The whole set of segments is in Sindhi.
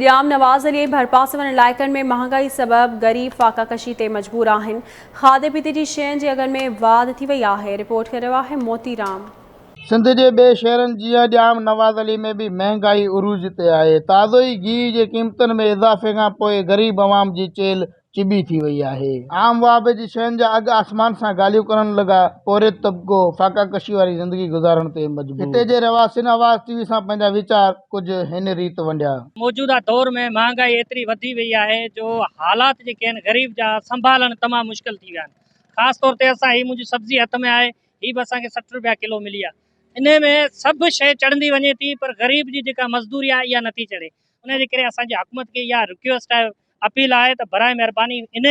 ڄام نواز علي ۽ ڀرپاسي وارن علائقن ۾ مهانگائي سبب غريب فاقاڪشي تي مجبور آهن، کاڌي پيتي جي شين جي اگهن ۾ واڌ ٿي وئي آهي، رپورٽ ڪري رهيو آهي موتي رام. سنڌ جي ٻئي شهرن جيان ڄام نواز علي ۾ به مهنگائي عروج تي آهي، تازو ئي گيهه جي قيمتن ۾ اضافي کان پوء غريب عوام جي چيلهه چٻي ٿي وئي آهي. عام واهپي جي شين جا اگهه آسمان سان ڳالهيون ڪرڻ لڳا، پورهيت طبقو فاقا ڪشي واري زندگي گذارڻ تي مجبور. هتي جي رهواسين آواز ٽي وي سان پنهنجا ويچار ڪجهه هن ريت ونڊيا. موجوده دور ۾ مهانگائي ايتري وڌي وئي آهي جو حالات جيڪي آهن غريب جا سنڀالڻ تمام مشڪل ٿي ويا آهن خاص طور تي اسان هي منهنجي سبزي هٿ ۾ آهي هي به اسان کي 60 روپيا ڪلو ملي آهي انهي ۾ سڀ شيء چڙهندي وڃي ٿي پر غريب جي جيڪا مزدوري آهي اها نٿي چڙهي انهي جي ڪري اسان جي حڪومت کي اها رڪيوسٽ آهي اپيل آهي ته براء مهرباني ان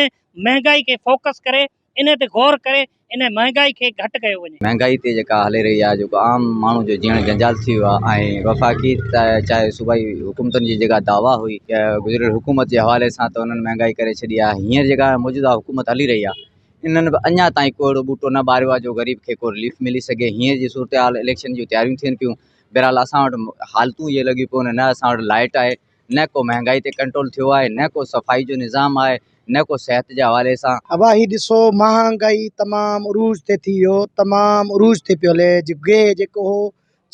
مهنگائي کي فوڪس ڪري ان تي غور ڪري ان مهنگائي کي گهٽ ڪيو وڃي. مهنگائي تي جيڪا هلي رهي آهي جيڪو عام ماڻهو جو جيئڻ جنجال ٿي ويو آهي ۽ وفاقي چاهي صوبائي حڪومتن جي جيڪا دعويٰ هئي گذريل حڪومت جي حوالي سان ته انهن مهنگائي ڪري ڇڏي آهي هينئر جيڪا موجوده حڪومت هلي رهي آهي انهن به اڃا تائين ڪو اهڙو ٻوٽو نه ٻاريو آهي جو غريب کي ڪو رليف ملي سگهي هينئر جي صورتحال اليڪشن جون تياريون ٿين پيون بهرحال اسان وٽ حالتون اهي لڳيون پيون آهن نه اسان وٽ لائٽ آهي نه ڪو مهانگائي تي ڪنٽرول ٿيو آهي نه ڪو صفائي جو نظام آهي نه ڪو صحت جي حوالي سان. ابا هي ڏسو مهانگائي تمام عروج تي ٿي ويو تمام عروج تي پيو هلي گيهه جيڪو هو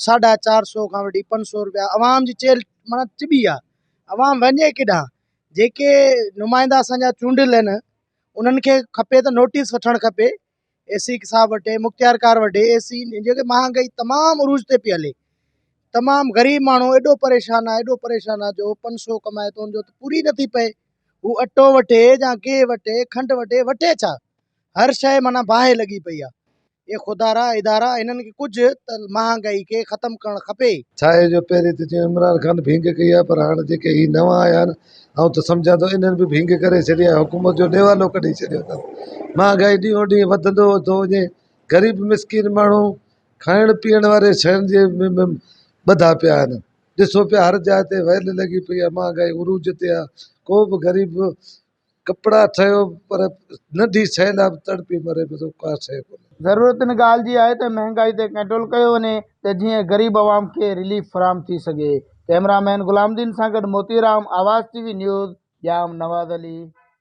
ساڍا چار سو کان وٺي پنج سو روپيا عوام جي چيلهه معنيٰ چٻي آ عوام وڃي ڪيڏانهن جيڪي نمائندا اسان جا چونڊيل آهن انهن کي کپي ته نوٽيس وٺڻ کپي اي سي صاحب وٽ مختيار ڪار وٽ اي سي جيڪي مهانگائي تمام عروج تي پئي هلي تمام غريب ماڻهو ايڏو پريشان آهي ايڏو پريشان آهي جو پنج سو ڪمائي ٿو ان جو ته پوري نٿي پئي هو اٽو وٺي يا گيهه وٺي کنڊ وٺي وٺي ڇا هر شيء معنيٰ باهه لڳي پئي آهي اي خدارا ادارا انهن کي ڪجهه ته مهانگائي کي ختم ڪرڻ کپي. ڇا آهي جو پهرين ته چيو عمران خان ڀينگ ڪئي آهي پر هاڻ جيڪي هي نوان آيا آهن آئون ته سمجهان ٿو انهن به ڀينگ ڪري ڇڏي آهي حڪومت جو ڏيوالو ڪڍي ڇڏيو اٿن مهانگائي ڏينهون ڏينهن وڌندو ٿو وڃي غريب مسڪين ماڻهو کائڻ پيئڻ واري شين جي ٻڌا پيا آهن ڏسو پيا هر جاء تي ويل لڳي پئي آهي مهانگائي عروج تي آهي ڪو به غريب ڪپڙا ٺهيو پر ننڍي شيء لاء به تڙپي مري پيو ٿو ڪا شيء ڪونهي. ضرورت ان ڳالهه جي آهي ته مهانگائي تي ڪنٽرول ڪيو وڃي ته جيئن غريب عوام کي رليف فراهم ٿي سگهي. ڪئميرا مين غلام الدين سان گڏ Moti Ram, Awaz T V news, Jam Nawaz Ali.